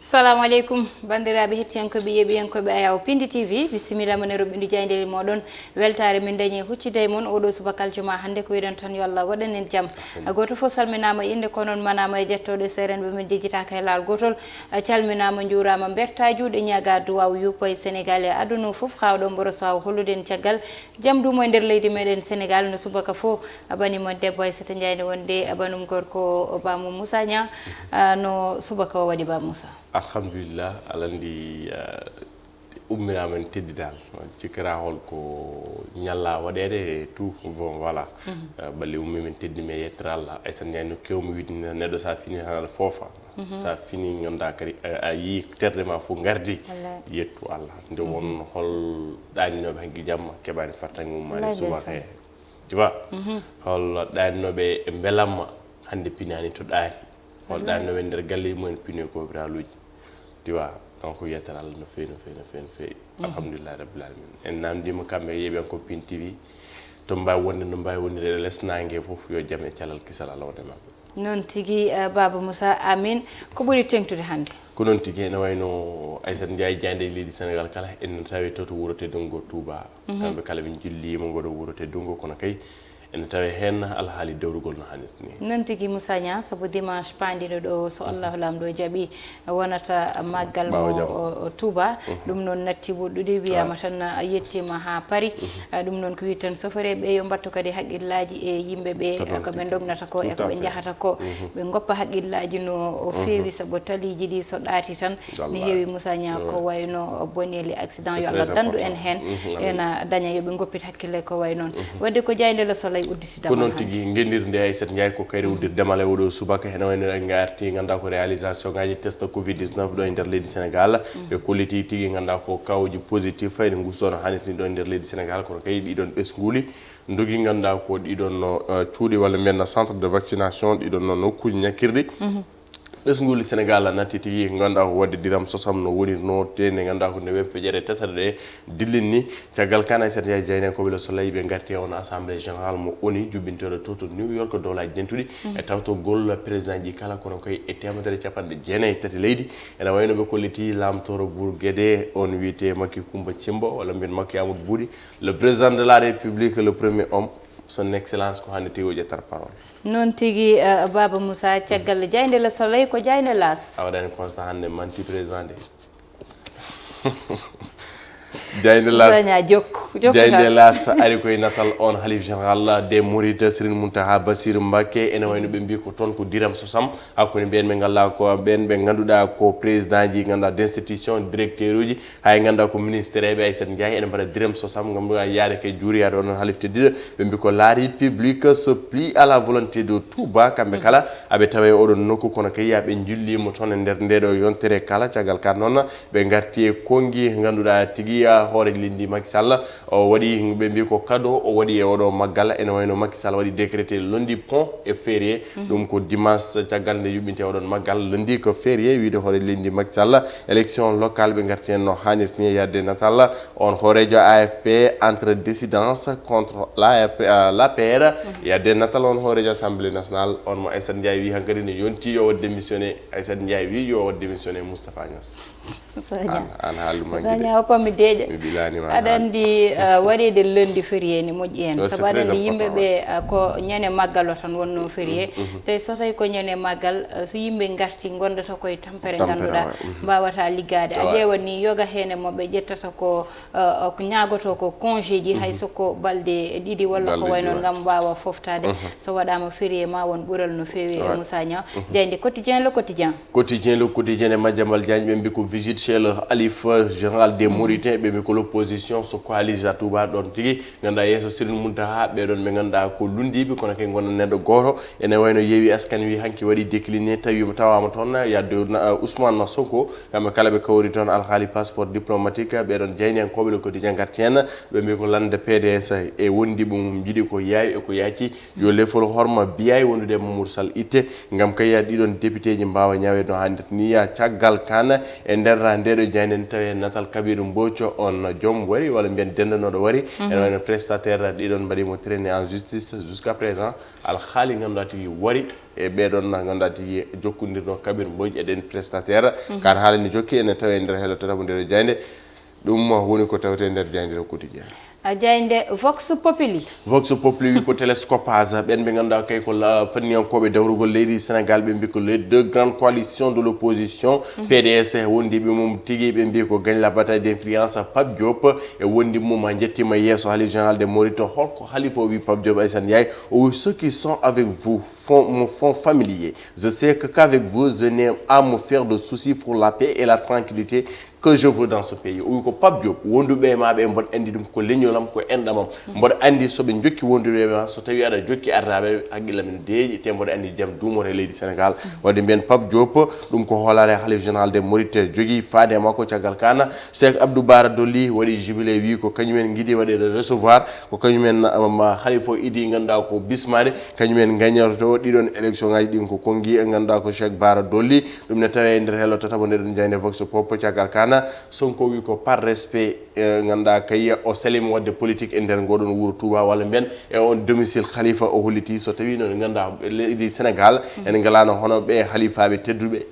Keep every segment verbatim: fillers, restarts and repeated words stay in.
Assalamu aleykum, banndiraaɓe hettiyankooɓe, yeeɓiyankooɓe Ayaw Pindi T V, bisimilla mon e roɓɓindu jaayndeeli mooɗon. Weltaare min dañi huccude e mon oɗo subaka aljuma hannde, ko wiɗon tan yo Allah waɗan en jam. Gooto fof salminaama e innde, ko noon manaama e jettooɗe, seerenɓe men jejjitaaka e laawol gootol. Calminaama, njuuraama, mbertaa juuɗe, ñaagaa duwaaw yuppa e Senegaal e aduna o fof, haa oɗo mboro saw hollude en caggal jam duumo e nder leydi meɗen Senegaal. No subaka fof, a bani mon debbo Aissata Ndiaye ne wonde, a banum gorko o Bamou Moussa Niang. Ah, no subaka o waɗi, Ba Moussa? Alhamdulillah, aɗa anndi, ah, ummiraama en teddidaal. Cikkata hol ko ñalla waɗeede e tout. Bon, voilà. Ah, ɓalli ummi men teddi men yettere Allah. Aissata Ndiaye no kewmi wiide neɗɗo so a fini tan aɗa foofa. So a fini nganndaa kadi a, a yii terɗe ma fof ngardi. Wallaahi. Yettu Allah. Nde won hol ɗaaninooɓe hanki jamma keɓaani fartaŋŋe mum maani subaka he. Tu vois? Hol ɗaaninooɓe e mbelamma hannde pinaani to ɗaani. Hol ɗaaninooɓe nder galle mumen pine ko biraluuji. Tu vois? Donc yettere Allah no feewi, no feewi, no feewi, no feewi. Alhamdulillahi rabbil alamin. En namndiima kamɓe yeeɓiyankooɓe Pindi T V. To mbaawi wonde, no mbaawi wonde e les naange fof, yo jam e calal kisal Allah won e maɓɓe. Noon tigi, eh, Baaba Moussa, amin. Ko ɓuri teeŋtude hannde? Ko noon tigi, ene wayno Aissata Ndiaye, jaaynde leydi Senegaal kala, ene tawe to, to wuro teddungo Touba. Kamɓe kala ɓe njilliima ngo ɗo wuro teddungo, kono kay ene tawe heen alhaali dawrugol no haanirta ni. Noon tigi, Moussa Niang, sabu dimanche paandiiɗo ɗo, so Allahu Laamɗo jaɓi, wonata maggal mo, o, o Touba. Ɗum noon natti woɗɗude, wiyaama tan a yettiima haa Paris. Ah, ɗum noon ko wii tan sofereeɓe yo mbattu kadi haqqillaaji e yimɓe ɓe, ko ɓe ndognata ko e ko ɓe njahata ko. Ɓe ngoppa haqqillaaji no o feewi, sabu taliiji ɗi so ɗaati tan ne heewi, Moussa Niang, ko wayno boneeli, accident, yo Allah danndu en heen. Ena daña yo ɓe ngoppit hakkille ko wayi noon. Wadde ko jaaynde Le Soleil udditi. Ko noon tigi, ngenndirde Aissata Ndiaye ko kayre uddirde damal e oɗo subaka, heno wayno en ngarti, nganndaa ko réalisation ngaji test covid dix-neuf ɗo e nder leydi Senegaal. Ɓe kolliti tigi, nganndaa ko kawji positif ene ngustono hannirtini ɗo e nder leydi Senegaal, kono kay ɗiɗon ɓesnguuli ndogi, nganndaa ko ɗiɗon no, eh, cuuɗi walla mbiyen centre de vaccination, ɗiɗon no nokkuuji ñakkirɗi. Ɓesnguuli Senegaal natti tigi, nganndaa ko waɗde diram sosam no wonirno, te nde nganndaa ko nde wempe ƴere tataɗe ɗe dillin ni. Caggal kan, Aissata Ndiaye, jaayndiyankooɓe Le Soleil ɓe ngarti e on assemblée générale mo ONU jubbinteeɗo to, to New York, Dowlaaji Dentuɗi, e tawtogol président ji kala, kono koye e teemedere e capanɗe jeenayi e tati leydi. Ene wayno ɓe kolliti laamtooro buur Guédé, on wiyetee Macky Coumba Thimbo, walla mbiyen Macky Amadou Boury, le président de la République, le premier homme, son excellence, ko hannde tigi o ƴettata parole. Noon tigi, eh, Baaba Moussa, caggal jaaynde Le Soleil ko jaaynde L'As. A waɗani constat hannde manti président de. Jaaynde L'As. Daña jokku, jokku jaaynde tan. L'As ari koye natal on halif général des Mourides, Serigne Mountakha Bassirou Mbacké. Ene wayno ɓe mbi ko toon ko diram sosam hakkunde ɓen ɓe ngalla ko, ɓen ɓe ngannduɗaa ko président ji, ngannduɗaa d'institution, directeur uji, hay ngannduɗaa ko ministère ɓe, Aissata Ndiaye, ene mbaɗa diram sosam ngam ɗum yaade ke juuriyaade onon halif teddiɗo. Ɓe mbi ko la République se plie à la volonté de Touba. Kamɓe kala aɓe tawa e oɗon nokku, kono kay ɓe njilliima toon e nder nde ɗo yontere kala. Caggal kan noon, ɓe ngarti e konngi ngannduɗaa tigi, ah, hooreejo leydi Macky Sall o waɗi, ɓe mbi ko cadeau o waɗi e oɗo maggal. Ene wayno Macky Sall waɗi décrété lundi pont et férié. Ɗum ko dimanche caggal nde yuɓɓinte oɗon maggal, lundi ko férié, wiide hooreejo leydi Macky Sall. Élection locale ɓe ngarti heen no haanirta ni, yadde natal on hooreejo A F P, entre dissidence contre l'A F P, euh, l'A P R. Yadde natal on hooreejo Assemblée nationale, on mo Aissata Ndiaye wi hankadi ne yonti yo waɗ démissionné. Aissata Ndiaye wi yo waɗ démissionné Moustapha Niass. An, an haaldu ma Saña o pammi deeƴa. Mi ɓilaani ma aɗa haaldu. Anndi, eh, waɗeede lundi férié ne moƴƴi heen. Sabu aɗa anndi yimɓe ɓe, eh, ko ñande maggal o tan wonno férié. Tawi so tawi ko ñande maggal, eh, so yimɓe ngarti, ngondata koye tampere, tampere, ngannduɗaa, mbaawata liggaade. A ƴeewa ni yoga heen e maɓɓe ƴettata ko, eh, ko ñaagoto ko congé ji, hay so ko balɗe ɗiɗi walla ko wayi noon, ngam mbaawa foftaade. So waɗaama férié ma won ɓural no feewi e Moussa Niang. Jaaynde Quotidien, Le Quotidien. Quotidien, Le Quotidien e Madiambal Diagne, ɓe mbi ko visite chez le Khalife général des Mourides, ɓe mbi ko l'opposition se coalise à Touba ɗon tigi. Ngannduɗaa yeeso Serigne Mountakha, ɓee ɗon ɓe ngannduɗaa ko lunndiiɓe, kono kay ngonaa neɗɗo gooto. Ene wayno Yewwi Askan Wi hanki waɗi décliné, tawi tawaama toon, yadde na, Ousmane Sonko, kamɓe kala ɓe kawri toon, alhaali passeport diplomatique, ɓee ɗon jaayndiyankooɓe Le Quotidien ngarti heen, ɓe mbi ko lannde P D S e wondiiɓe mum njiɗi ko yaawi e ko yaaci. Yo lefol horma biyaay wondude e Mamadou Sall itte, ngam kay yaa ɗiɗon député ji mbaawa ñaaweede no haanirta ni. Yaa caggal kan, e nder ndeeɗo jaaynde ne tawi natal Kabiru Mbooco, o Joom wari walla mbiyen denndanooɗo wari, ene wayno prestataire ɗiɗon mbaɗi mo traîner en justice jusqu'à présent. Alhaali ngannduɗaa tigi wari e ɓeɗon ngannduɗaa tigi jokkondirno Kabir Mbodj e ɗen prestataire. Kan haala ni jokki ene tawe e nder hello tataɓo nder jaaynde. Ɗum woni ko tawte nder jaaynde Le Quotidien. A jaaynde Vox Populi. Vox Populi wi ko télescopage, ɓen ɓe ngannduɗaa kay ko la-, fanniyankooɓe dawrugol leydi Sénégal, ɓe mbi ko les deux grandes coalitions de l'opposition, P D S e wondiiɓe mum tigi, ɓe mbi ko gagne la bataille d'influence. Pape Diop e wondi mum a njettiima yeeso Halif général de Mouride. Holko Halif o wi Pape Diop Aysane Ndiaye? O wi ceux qui sont avec vous font, me font familier. Je sais que qu'avec vous, je n'ai à me faire de soucis pour la paix et la tranquillité que je veux dans ce pays. O wi ko Pape Diop, wonduɓe e ma ɓe, mboɗo anndi ɗum ko leñolam, ko enɗamam. Mboɗo anndi so ɓe jokki wondude e ma, so tawi aɗa jokki ardaɓe, haqqille men deeƴi, te mboɗo anndi jam duumoto e leydi Sénégal. Wadde mbiyen Pape Diop, ɗum ko hoolare Halif général de Mouride jogii faade e makko. Caggal kana, Cheikh Abdou Bara Dolly waɗi jubilé, wi ko kañum en ngiɗi waɗede recevoir, ko kañum en, um, Halif o idi ngannduɗaa ko bismaade, kañum en gañorto ɗiɗon élection ngaji ɗin ko konngi e ngannduɗaa ko Cheikh Bara Dolly. Ɗum ne tawe e nder hello tataɓo nde ɗon jaaynde Vox Pop. Caggal kana, Sonko wi ko par respect, eh, ngannduɗaa kay o salima waɗde politique e nder ngoɗon wuro Touba, walla mbiyen e on domicile Khalifa. O holliti so tawi noon ngannduɗaa leydi Sénégal ene ngalano hono ɓe halifaaɓe tedduɓe,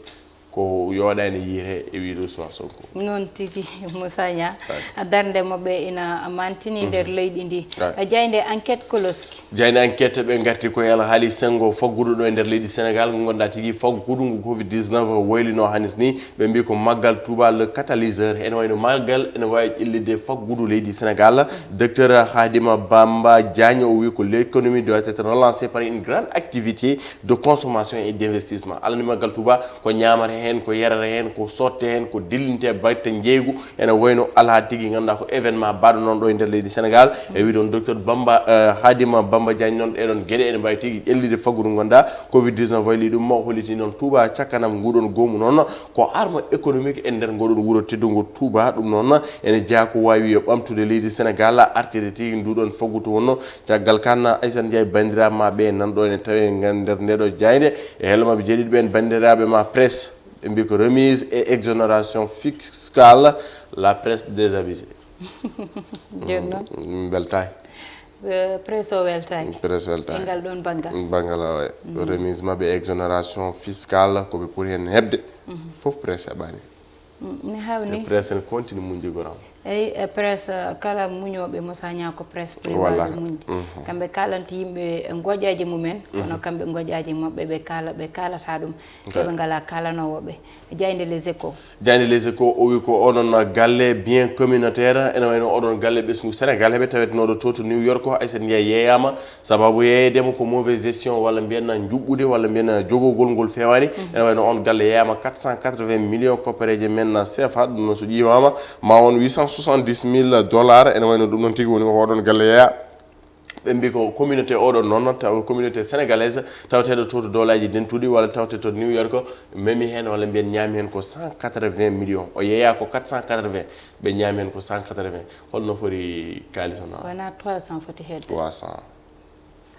ko yooɗani yiite e wiide Ousmane Sonko. Noon tigi, Moussa Niang, darnde maɓɓe ina mantini nder leydi ndi. A jaaynde Enquête koloski. Jaaynde Enquête ɓe ngarti ko e alhaali senngo faggudu ɗo e nder leydi Sénégal, ngo ngannduɗaa tigi faggudu ngu covid dix-neuf waylino hannde ni. Ɓe mbi ko Maggal Touba le catalyseur. Ene wayno Maggal ene waawi ƴellitde faggudu leydi Sénégal. Docteur Khadima Bamba Diagne o wi ko l'économie doit être relancée par une grande activité de consommation et d'investissement. Alani Maggal Touba ko ñaamata heen, ko yarata heen, ko sotte heen, ko dillinte batte njeeygu. Ene wayno alaa tigi ngannduɗaa ko événement baɗo noon ɗo e nder leydi Sénégal. E wi ɗon docteur Bamba, eh, Khadima Bamba Diagne noon, ɗeɗon geɗe ene mbawi tigi ƴellide faggudu ngannduɗaa covid dix-neuf wayli ɗum. O holliti noon Touba cakkanam nguɗon goomu noon ko arme économique e nder ngoɗon wuro teddungo Touba. Ɗum noon ene jeyaa ko wawi ɓamtude leydi Sénégal, artide tigi nduɗon faggudu wonno. Caggal kan, Aysata Ndiaye, banndiraaɓe ma ɓe nan ɗo ene tawe ngan nder nde ɗo jaaynde. E hello maɓɓe jeeɗiɗi ɓen, banndiraaɓe ma presse, ɓe mbi ko remise et exonération fiscale, la presse désabusée. Jooni noon? Mm, mi weltaani. Eh, presse o weltaani. Presse weltaani. E ngal ɗon banngal. Banngal o, e remise maɓɓe, exonération fiscale, ko ɓe poti heen heɓde. Fof presse heɓaani. Mm, mi hawni. E presse ne continue muñde goram. Eyi, e presse, eh, kala muñooɓe Moussa Niang ko presse pulima. Wallahi. Ɓe muñde. Kamɓe kaalanti yimɓe ngoƴaaji mumen, kono kamɓe ngoƴaaji maɓɓe ɓe kaala, ɓe kaalata ɗum. Te ɓe ngalaa kaalanoowo ɓe. Jaaynde Les Échos. Jaaynde Les Échos o wi ko onon galle bien communautaire, ene wayno oɗon galle ɓesngu Sénégal heɓe tawetenooɗo to, to New York. Aysata Ndiaye yeeyaama. Sababu yeeyeede mo ko mauvaise gestion, walla mbiyen na njuɓɓude, walla mbiyen na jogogol ngol feewaani. Ene wayno on galle yeeyaama quatre cent quatre-vingts millions koppereeje men na C F A, ɗum noon so ƴiiwaama ma won huit cent soixante-dix mille dollars. Ene wayno ɗum noon tigi woni ko oɗon galle yeeya. Ɓe mbi ko communauté oɗon noon, taw communauté sénégalaise tawteeɗo to, to Dowlaaji Dentuɗi walla tawte to New York, memi heen walla mbiyen ñaami heen ko cent quatre-vingts millions. O yeeya ko quatre cent quatre-vingts, ɓe ñaami heen ko cent quatre-vingts. Holno foti kaalis o na? Wona trois cents foti heedde. Trois cents.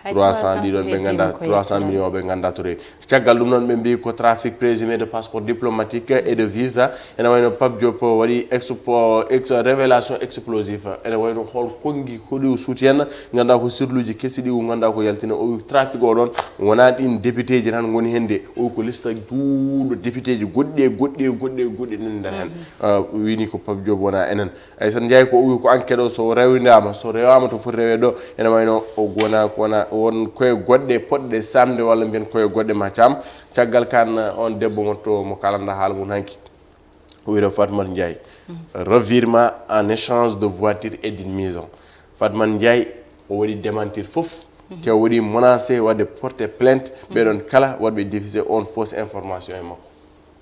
Hay trois cents ɗiɗon ɓe ngannda, trois cents millions ɓe ngannda to rewi. Caggal ɗum noon ɓe mbi ko trafic présumé de passeport diplomatique et de visa. Ene wayno Pape Diop waɗi expo-, ex-, révélation explosive. Ene wayno hol konngi hoɗi o suuti heen, ngannduɗaa ko sirluuji kesi ɗi o ngannduɗaa ko yaltina. O wi trafic o ɗon wonaa ɗin député ji tan ngoni heen de. O wi ko liste juuɗo député ji goɗɗi e goɗɗi e goɗɗi e goɗɗi nani nder heen. Ah, wini ko Pape Diop wonaa enen. Aysata Ndiaye ko o wi ko enquête o so rewindaama, so rewaama to foti reweede ɗo, ene wayno o wona, ko wona won koye goɗɗe poɗɗe samde walla mbiyen koye goɗɗe ma cam. Caggal kan, on debbo mo to mo kalanɗaa haala mum hanki. O wiyetee Fatmata Ndiaye. Revirement en échange de voiture et d'une maison. Fatmata Ndiaye o waɗi démentir fof. Te o waɗi menacé waɗde porte plainte ɓeɗon kala waɗɓe diffusé on fausse information e makko.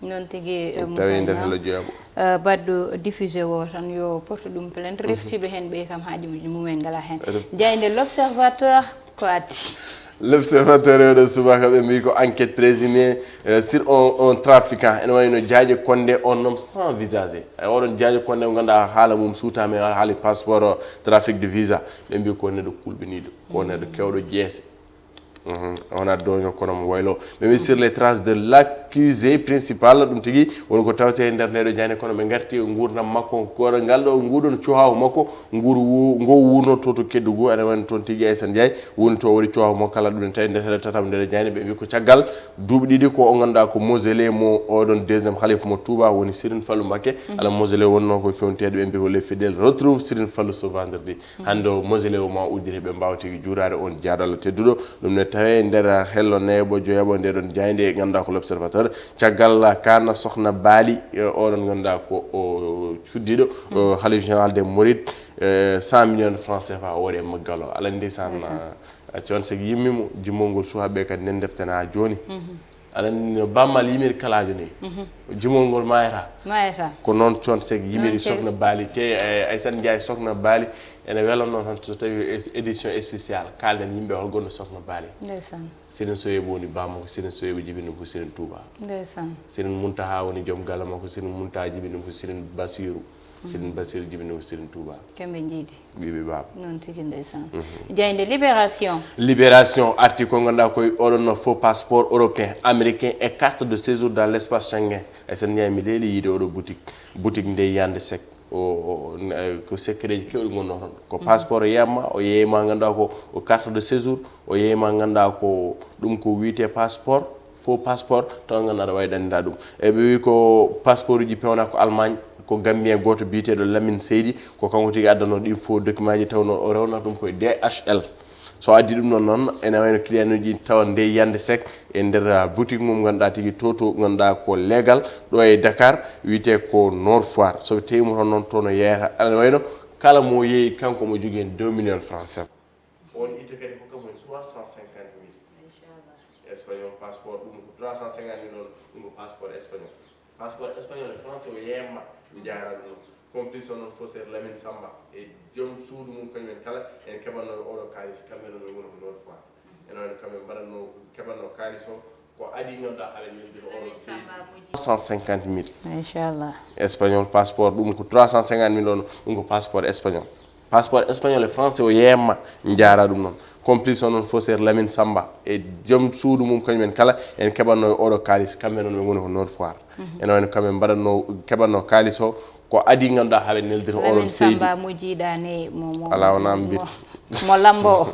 Noon tigi, eh, Moussa Niang. Tawi nder hello jeyaɓo. Eh, baɗɗo diffusé o tan yo portu ɗum plainte. Reftiiɓe heen ɓe kam haaji mumen ngalaa heen. Jaaynde L'Observateur ko addi. L'Observateur e oɗo subaka ɓe mbi ko enquête présumée, eh, sur un, un trafiquant. Ene wayno Jaaje Konde, un homme sans visager. E oɗon Jaaje Konde o ngannduɗaa haala mum suutaama e haali passeport, trafic de visa. Ɓe mbi ko neɗɗo kulɓiniiɗo, ko neɗɗo keewɗo jeese. Mhm. Wona doño kono mo waylo. Ɓe mbi sur les traces de l'accusé principal, ɗum tigi woni ko tawte e nder ndeɗo jayne, kono ɓe garti e nguurdam makko, kono ngal ɗo nguɗon cuhaw makko ngur wu-, ngo wurno to to Kédougou, ene woni toon tigi Aysane Ndiaye woni to, waɗi cuhaw makko kala ɗum ne tawi nder hele tataɓ ndeɗo jayne. Ɓe mbi ko caggal duuɓi ɗiɗi ko o ganduɗa ko mausolée mo oɗon deuxième khalife mo Touba woni Serigne Fallou Mbacké. Ala mausolée wonno ko fewnteede, ɓe mbi ko les fidèles retrouvent Serigne Fallou ce vendredi. Hannde o mausolée o ma uddite, ɓe mbawa tigi juurade on jaaɗo Allah tedduɗo. Ɗum ne tawe nder hello neeɓo joyaɓo nde ɗon jayde e ganduɗa ko l'observateur. Caggal kana sohna Baali, e oɗon ganduɗa ko o cuddiɗo, o khalife général des Mourides, e cent millions de francs C F A o waɗi e maggal o. Ala ndeysaan, a, Thione Seck yimmi mo, jimol ngol suuha ɓe kadi nden deftena ha joni. Aɗa anndi no Baaba Maal yimiri kalaajo ni. Jimol ngol maayata. Maayata. Ko noon Thione Seck yimiri Sokhna Baali. Te, eh, Aysata Ndiaye Sokhna Baali ene welanno tan so tawi é-, édition spéciale. Kaalden yimɓe hol gonɗo Sokhna Baali. Ndeysaan. Serigne Soyebu woni bammakko, Serigne Soyebu jibini ko Serigne Touba. Ndeysaan. Serigne Mountakha woni joom galle makko, Serigne Mountakha jibini ko Serigne Bassirou. Serigne Bassirou jibini ko Serigne Touba. Kamɓe njiidi. Ɓiɓɓe baaba. Noon tigi ndeysaan. Jaaynde Libération. Libération arti ko ganduɗa koye oɗon no faux passeport européen, américain et carte de séjour dans l'espace Schengen. E sen ñaami leeli yiide oɗo boutique. Boutique nde Yande Sek. O, o, o, eh, ko secret ji kewɗi gonno toon. Ko passeport o yeeyma, o yeeyma ganduɗa ko, o carte de séjour, o yeeyma ganduɗa ko ɗum ko wiyete passeport. Faux passeport taw ganduɗa aɗa wawi ɗannida ɗum. E ɓe wi ko passeport uji pewna ko Allemagne, ko Gambien goto biyeteɗo Lamine Seydi, ko kanko tigi addano ɗin faux document ji, tawno o rewna ɗum koye D H L. So addi ɗum ɗon noon, ene wayno client uji tawa nde Yande Sek e nder, ah, boutique mum ganduɗa tigi to, to ganduɗa ko légal ɗo e Dakar, wiyete ko Nord Foire. So tawimo toon noon, toon o yeeyata. Ene wayno kala mo yeeyi kanko mo jogui hen deux millions francs C F A. On itte kadi hokka mo trois cent cinquante mille. Espagnol passeport, ɗum ko trois cent cinquante mille on, ɗum ko passeport espagnol. Passeport espagnol e français o yeeyamma, mi jaara ɗum noon. Complice o noon faussaire Lamine Samba e joom suudu mum kañum en kala, en keɓanno oɗo kaalis, kamɓe noon ɓe ngoni ko Nord Foire. Ene wayno kamɓe mbaɗanno, keɓanno kaalis o, ko adi ganduɗa haala ñoddira oɗo seydi. Trois cent cinquante mille. Inchallah. Espagnol passeport, ɗum ko trois cent cinquante mille on, ɗum ko passeport espagnol. Passeport espagnol e français o yeeyamma, jaara ɗum noon. Complice o noon faussaire Lamine Samba e joom suudu mum kañum en kala, en keɓanno e oɗo kaalis, kamɓe noon ɓe ngoni ko Nord Foire. Ene wayno kamɓe mbaɗanno, keɓanno kaalis o, ko adi ganduɗa haala neldira oɗon seydi. Samba mo jiiɗani mo, mo, ala wona mo, mbir mo lambo o.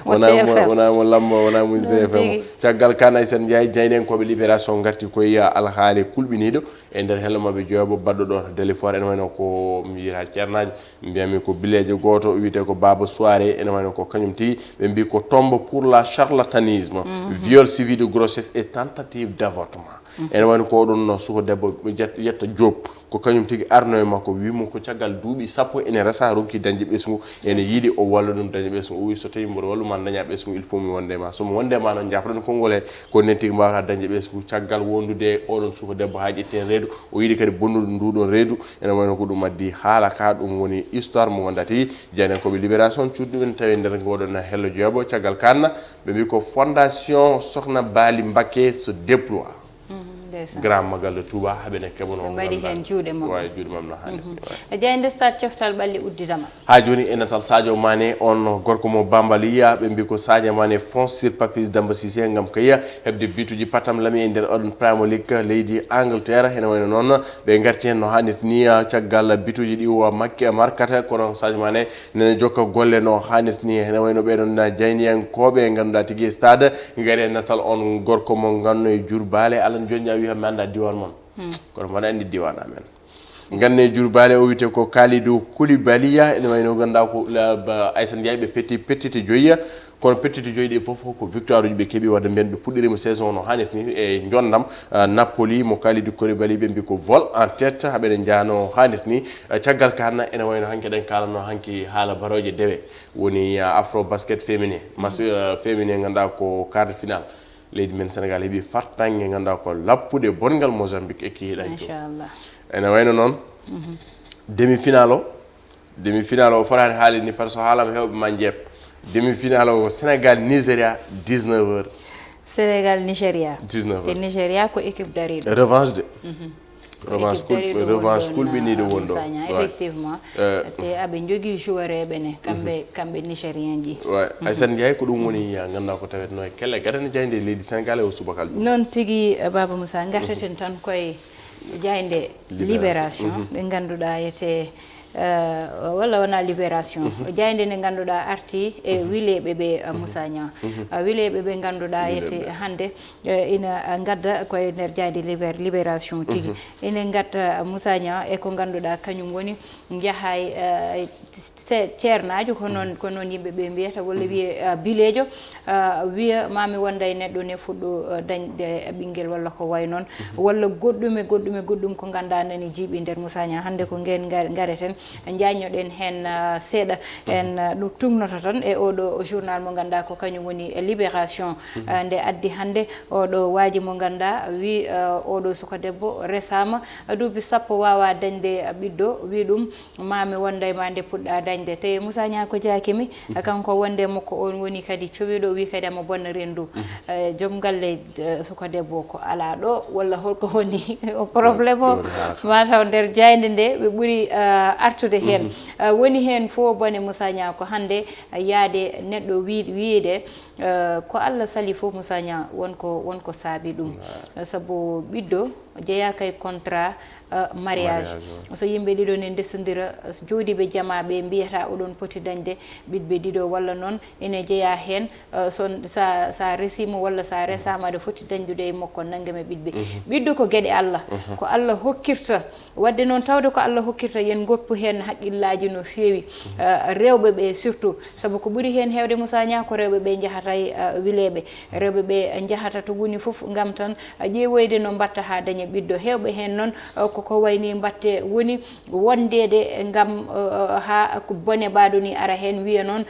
Mo wona mo, T F M. Wona mo lambo, wona mo T F M. Caggal kan Aysata Ndiaye, jaydenkoɓe Libération garti koye alhaali kulɓiniɗo e nder hello mabɓe joybo baɗɗo ɗo to Dalifort, ene wayno ko mi yiyata ceernaaji. Mbiyami ko bileejo gooto wiyetee ko Baba Soirée, ene wayno ko kañum tigi. Ɓe mbi ko tombe pour la charlatanisme, viol suivi de grossesse et tentative d'avortement. Ene wayno ko oɗon no suko debbo jet-, Yetta Diop, ko kañum tigi arno e makko, wimo ko caggal duuɓi sappo ene resa, ronki dañde ɓesngu, ene yiɗi o walla ɗum daña ɓesngu. O wi so tawi mboɗo walluma daña ɓesngu, il faut mi wonde ma. Somo wonde ma noon, jafɗon konngol he, ko nen tigi mbawata dañde ɓesngu. Caggal wondude e oɗon suko debbo ha ƴetten reedu, o yiɗi kadi bonnude nduɗon reedu. Ene wayno ko ɗum addi haala ka, ɗum woni histoire mo ganduɗa tigi jeynen koɓe Libération cuddu men tawi nder ngoɗon hello joybo. Caggal kanna ɓe mbi ko Fondation Sokhna Baali Mbacké se déploie. Ndeysaan. Grand Magal de Touba, haɓene keɓano. Ɓe mbaɗi heen juuɗe mum. Wawi juuɗe mum no hannde. Wawi. E jeyde Stade coftal ɓalli udditama. Ha joni e natal Sadio Mané, on gorko mo Bambaliya, ɓe mbi ko Sadio Mané fonce sur Papis Demba Cissé ngam kaya heɓde bituji patam lami e nder oɗon Premier League leydi Angleterre. Hene wayno noon ɓe garti hen no hannirta ni, ah, caggal bituji ɗi o makke-, markata, kono Sadio Mané nene jokka golle no hannirta ni. Hene wayno ɓeɗon, ah, jayniyankoɓe ganduɗa tigi stade, ngari e natal on gorko mo ganno e Jurbale. Alan joni a wiya mi anda diwan mon. Kono mbaɗa andi diwan amen. Ganne Jurbale o wiyete ko Kalidou Koulibaly, ene wayno ganduɗa ko la, ba, Aysata Ndiaye ɓe petti, pettite joyya. Kono pettite joyi ɗi fof ko victoire uji ɓe keeɓi, wadde mbiyen ɓe puɗɗirima saison no hannirta ni e jondam, ah, Napoli mo Kalidou Koulibaly, ɓe mbi ko vol en tête, haɓeɗe jano hannirta ni. Ah, caggal ka hanna ene wayno hanki eɗen kalano hanki haala barooje dewe, woni, ah, Afro Basket féminin, mas-, ah, féminin ganduɗa ko quart de finale. Leydi men Sénégal heɓi fartange ganduɗa ko lappude bongal Mozambique e kihiɗa. Machallah. Ene wayno noon demi-finale o, demi-finale o fotani haalde ni, par ce que haalama hewɓe ma jeeb. Demi-finale o Sénégal Nigeria, dix-neuf heures. Sénégal Nigeria. Dix-neuf heures. Te Nigeria ko équipe dariɗo. Revanche de. Revanche kul- revanche kulɓiniiɗo won ɗo. Effectivement. Te aɓe njogii joueureɓe ne kamɓe kamɓe nigérien ji. Aysane Ndiaye, ko ɗum woni, a nganndaa ko tawetno e kelle gadane jaaynde e leydi Sénégal e o subakal. Noon tigi. Baba Moussa, ngarteten tan koye jaaynde Libération. Ɓe ngannduɗaa yete walla wona Libération, jaaynde nde ngannduɗaa arti e wileeɓe ɓe, Moussa Niang. Wileeɓe ɓe ngannduɗaa yete hannde ina ngadda koye nder jaaynde Libération tigi. Ina ngadda, Moussa Niang, e ko ngannduɗaa kañum woni njahaay ceernaajo, ko noon ko noon yimɓe ɓe mbiyata, walla wiye bileejo. Wiya maami wonda e neɗɗo ne fuɗɗo dañde ɓinngel walla ko way noon, walla goɗɗum e goɗɗum e goɗɗum ko nganndaa nani jiiɓi nder. Moussa Niang, hannde ko ngeen ngareten njaññoɗen heen seeɗa. En ɗum tugnata tan e oɗo journal mo nganndaa ko kañum woni Libération. Nde addi hannde oɗo waaji mo nganndaa wi oɗo suka debbo resaama duuɓi sappo waawa dañde ɓiɗɗo, wi ɗum maami wonda e ma nde puɗɗa dañde. Te Moussa Niang ko jaakimi, kanko wonde makko on woni kadi cowiɗo, wi kadi ama bonna rendu. Joom galle suka debbo ko alaa ɗo walla holko woni o problème o? Mataw nder jaaynde nde ɓe ɓuri artude heen. Woni heen fof bone Moussa Niang ko hannde yaade neɗɗo wi- wiyde ko Allah sali fof Moussa Niang wonko wonko saabi ɗum. Sabu ɓiɗɗo jeyaaka e contrat mariage. So yimɓe ɗiɗo ne ndesondira, jooɗiiɓe jama ɓe mbiyata oɗon poti dañde ɓiɗɓe ɗiɗo walla noon ene jeyaa heen. So sa sa resiima walla sa resaama aɗa foti dañdude e makko nanngam e ɓiɗɓe. Ɓiɗɗo ko geɗe Allah, ko Allah hokkirta. Wadde noon tawde ko Allah hokkirta, yen ngoppu heen haqqillaaji no feewi. Rewɓe ɓe surtout, sabu ko ɓuri heen heewde Moussa Niang ko rewɓe ɓe njahata e wileeɓe. Rewɓe ɓe njahata to woni fof ngam tan ƴeewoyde no mbatta haa daña ɓiɗɗo. Heewɓe heen noon koko wayni mbatte woni wondeede ngam haa ko bone mbaɗo ni ara heen wiya noon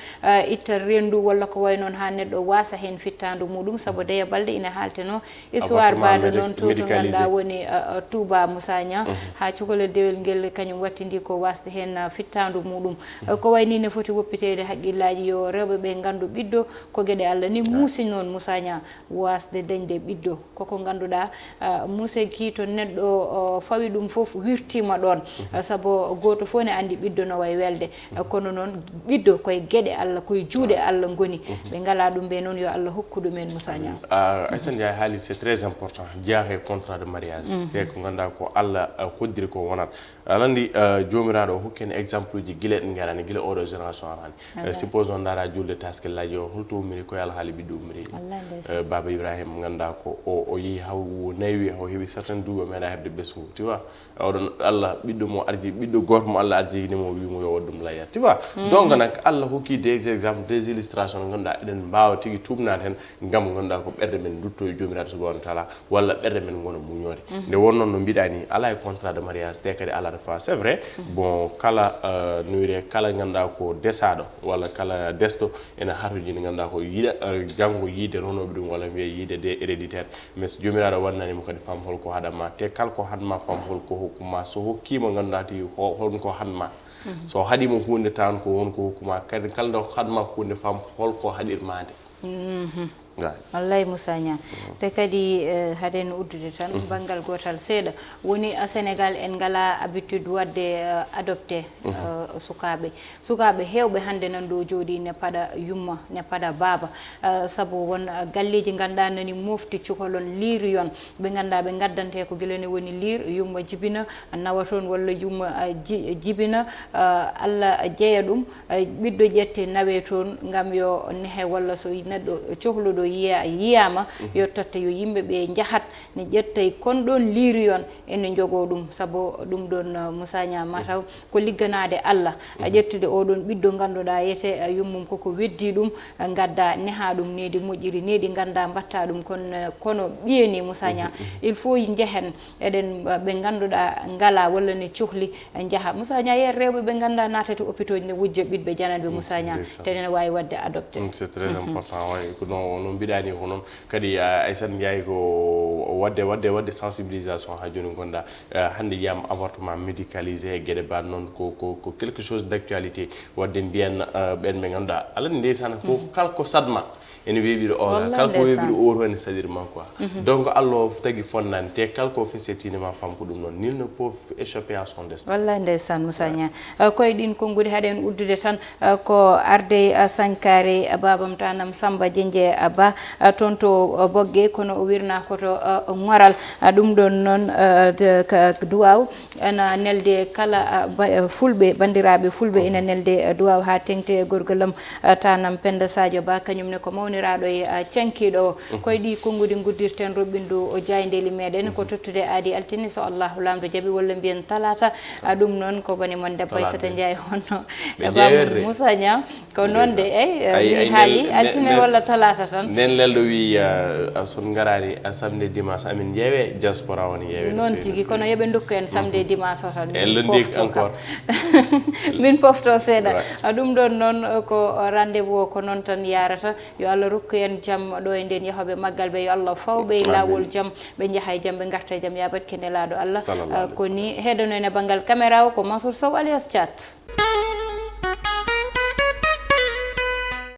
itta rendu walla ko way noon haa neɗɗo waasa heen fittaandu muɗum, sabu Deya Balde ina haalteno histoire mbaɗo noon to to ngannduɗaa woni Touba Moussa Niang. Haa cukalel dewel ngel kañum wattindi ko waasde heen fittaandu muɗum. Ko wayni ne foti woppiteede haqqillaaji yo rewɓe ɓe nganndu ɓiɗɗo ko geɗe Allah ni muusi noon Moussa Niang waasde dañde ɓiɗɗo. Koko ngannduɗaa, ah, museki to neɗɗo, oh, fawi ɗum fof wirtiima ɗoon. Mhm. Ah, sabu gooto fof ne anndi ɓiɗɗo no wayi welde. Mhm. Ah, kono noon ɓiɗɗo koye geɗe Allah, koye juuɗe Allah ngoni. Mhm. Ɓe ngalaa ɗum ɓe noon yo Allah hokku ɗum en Moussa Niang. Ah, Aïssa Ndiaye haali, c'est très important. Jeyaa e contrat de mariage. Mhm. Te ko ngannduɗaa ko Allah, ah, hoddiri ko wonat. Aɗa anndi, eh, Joomiraaɗo o hokki en exemple uji gila en ngarani, gila oɗo génération arani. Eh, wallaahi. Supposons ndaara julde taskillaaji o, holto ummiri, ko yo alhaali ɓiɗɗo ummiri. Wallaahi ndeysaan. Eh, Baaba Ibrahima, ngannduɗaa ko o, o yehi haw naywi, o heɓi certaines duuɓi, o meeɗa heɓde ɓesngu, tu vois. Oɗon Allah, ɓiɗɗo mo arji, ɓiɗɗo gooto mo Allah arjini mo, wi mo yo waɗ ɗum layya, tu vois. Mhm. Donc, nak, Allah hokki des exemples, des illustrations, ngannduɗaa eɗen mbaawa tigi tuumnaade heen, ngam ngannduɗaa ko ɓerɗe men ndutto e Joomiraaɗo Subhaanahu wa Taala, walla ɓerɗe men ngona muñoore. Mhm. Nde wonnoo no mbiɗaa ni, alaa e contrat de mariage, te kadi alaa de fois. C'est vrai, mhm, bon, kala, euh, no wiyetee, kala ngannduɗaa ko desaaɗo, walla kala desɗo, ene hatojini ngannduɗaa ko yiɗa, euh, janngo yiide ronooɓe ɗum, walla mbiya yiide de héréditaire. Mais so Joomiraaɗo wannani mo kadi fam holko haɗat ma, te kala ko haɗat ma fam holko hokku ma, so hokkii mo ngannduɗaa tigi ho-, holko haɗat ma. Mhm. So haɗii mo huunde tan ko won ko hokku ma, kadi kala nde haɗat ma huunde fam holko haɗir ma nde. Mhm. Ngaay. Wallay Moussa Niang. Mhm. Te kadi, eh, haɗen uddude tan, mhm, banngal gootal seeɗa. Woni, eh, Sénégal en ngalaa habitude waɗde, eh, adopté, mhm, eh, sukaaɓe. Sukaaɓe heewɓe hannde nan ɗo jooɗii ne paɗa yumma, ne paɗa baaba. Eh, sabu won, eh, galleeji ngannduɗaa nani mofti cukalon liiriyon. Ɓe ngannduɗaa ɓe ngaddantee ko gila ne woni liir, yumma jibina, nawa toon walla yumma, eh, ji-, jibina, eh, Allah jeya ɗum. Ay, ɓiɗɗo ƴette nawe toon ngam yo nehe walla so neɗɗo cohluɗo yiya-, yiyaama, mhm, yo totte yo yimɓe ɓe njahat ne ƴettay kon ɗoon liiriyon ene njogoo ɗum. Sabu ɗum ɗoon, uh, Moussa Niang, mataw ko ligganaade Allah. A, mhm, ƴettude oɗon ɓiɗɗo ngannduɗaa yete, uh, yummum koko weddi ɗum, uh, ngadda neha ɗum needi moƴƴiri, needi ngannda mbatta ɗum kon, uh, kono ɓiye ni Moussa Niang. Mhm, mhm. Il faut njehen Eɗen, uh, ɓe ngannduɗaa ngalaa walla ne cohli, eh, njaha. Moussa Niang, yer rewɓe ɓe ngannduɗaa naatata hôpitaux ji ne wujja ɓiɗɓe jananɓe, mm, Moussa Niang, ndeysaan, te ene waawi waɗde adopté. Mm, c'est très, mhm, important. Way, ko no, no mbiɗaa ni ko noon. Kadi, uh, Aïssa Ndiaye ko waɗde, waɗde, waɗde sensibilisation haa jooni ngannduɗaa, uh, hannde yiyam avortement médicalisé e geɗe mbaɗ noon ko, ko, ko quelque chose d'actualité. Waɗde mbiyen, uh, ɓen ɓe ngannduɗaa. Alaa ndeysaan ko, mhm, kala ko saɗ ma. Ene weeɓiri oga. Wallahi, kala ko weeɓiri ndeysaan. Oto ene saɗiri ma quoi. Donc Allah o tagi fonnani te kala ko fesetini ma fam ko ɗum noon, nul ne peut échapper à son destin. Wallahi ndeysaan, Moussa Niang. Eh, koye ɗin konnguɗi haɗen uddude tan, eh, ko Ardey, eh, Sankare, eh, babam tanam Samba Jenje, eh, Ba, eh, toon to, eh, Bogge, kono o wirna ko to, eh, Ŋoral. Eh, ɗum ɗon noon, eh, de-, ka duwaw ena nelde kala, ah, ba-, eh, fulɓe, banndiraaɓe fulɓe ina nelde, eh, duwaw haa teŋti e gorgolam, eh, tanam Penda Sadio Ba, kañum ne ko mawniraaɗo e, ah, cankiiɗo o. Koye ɗi konnguɗi nguddirten roɓɓindu o jaayndeeli meɗen, ko tottude aadi altine, so Allahu Laamɗo jaɓi, walla mbiyen talaata. Ah, ɗum noon ko bone mon debbo Aissata Ndiaye honno e Bam Moussa Niang. Ko noon de, eyi, eh, mi haali altine walla talaata tan. Nden lelɗo wi, eh, so on ngaraani, eh, samedi, dimanche, amin njeewe diaspora on yeewe. Noon tigi, kono yoɓe ndokku en samedi, dimanche o tan. Min pofto kam. Encore. Min pofto seeɗa. Ouais. Ah, ɗum ɗon noon, eh, ko rendez-vous o ko noon tan yarata. Yo Allah rokku en jam ɗo e nden yahooɓe maggal ɓe, yo Allah faw ɓe e laawol jam, ɓe njaha e jam, ɓe ngarta e jam, yaabat ke nelaaɗo Allah. Sallallahu alaihi wasallam. Ah, ko ni heɗono en e banngal caméra o ko Mansour Sow alias Thiat.